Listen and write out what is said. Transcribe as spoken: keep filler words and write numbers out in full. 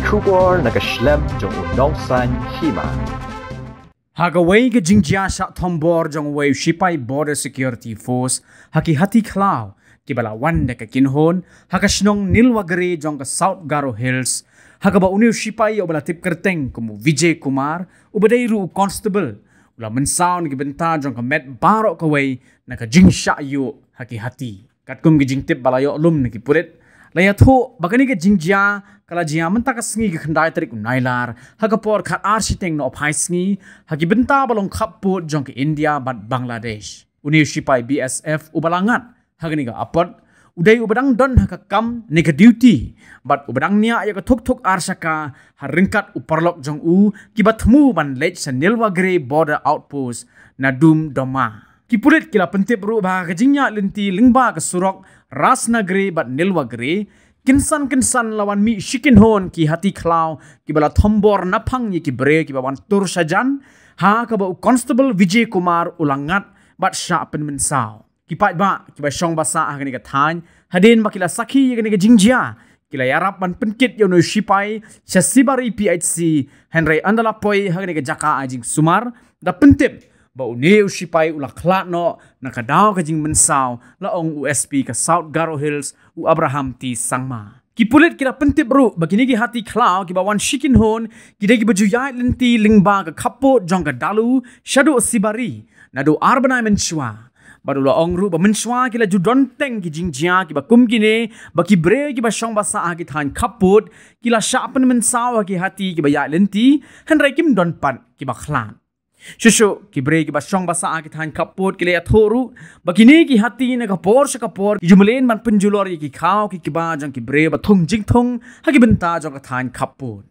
Khubor na ka shlem jong u Nongsaiñ Hima. Ha kawei ka jingjia shah thombor jong uwei u shipai Border Security Force ha ki hati khlaw kiba la wan da ka kynhun ha ka shnong Nilwagre jong ka South Garo Hills, ha kaba une u shipai uba la tip kyrteng kum u Vijay Kumar, uba dei ruh u constable, u la mynsaw na ki bynta jong ka met baroh kawei na ka jingshah ïuh ha ki hati. Katkum ki jingtip ba la ïoh lum na ki pulit, la ïathuh ba kane ka jingjia ka la jia mynta ka sngi ka khyndai tarik u Nailar, ha ka por khatar shiteng nohphai sngi, ha ki bynta ba long khappud jong ka India bad Bangladesh. Une u shipai B S F uba la ngat ha kane ka apot, u dei uba dang don ha ka kam ne ka duty, bad uba dang niah ïa ka thuk thuk ar shaka ha ryngkat u paralok jong u, kiba thmu ban leit sha Nilwagre Border Outpost na Dumdoma. Ki pulit ki la pyntip ruh ba ka jingïaid lynti lyngba ka surok Rasnagre bad Nilwagre, kynsan kynsan la wan mih shi kynhun ki hati khlaw kiba la thombor naphang ïa ki briew kiba wan tur shajan, ha kaba u constable Vijay Kumar u la ngat bad shah pynmynsaw. Ki paidbah kiba shong basa ha kane ka thaiñ, hadien ba ki la sakhi ïa kane ka jingjia, ki la ïarap ban pynkit ïa une u shipai sha Shibari P H C, hynrei ynda la poi ha kane ka jaka ai jingsumar, da pyntip ba une u shipai u la khlad noh na ka daw ka jingmynsaw, la ong u S P ka South Garo Hills, u Abraham T Sangma. Ki pulit ki la pyntip ruh ba kine ki hati khlaw kiba wan shi kynhun, ki dei kiba ju ïaid lynti lyngba ka khappud jong ka Dalu shaduh Shibari naduh ar bnai mynshuwa. Bad u la ong ruh ba mynshuwa ki la ju don teng ki jingjia kiba kum kine, ba ki briew kiba shong basa ha ki thaiñ khappud ki la shah pynmynsaw ha ki hati kiba ïaid lynti, hynrei kim don pat kiba khlad. Shuh shuh ki briew kiba shong basa ha ki thaiñ khappud ki la ïathuh ruh ba kine ki hati na ka por sha ka por ki ju mlien ban pynjulor ïa ki khaw ki kba jong ki briew ba thung jingthung ha ki bynta jong ka thaiñ khappud.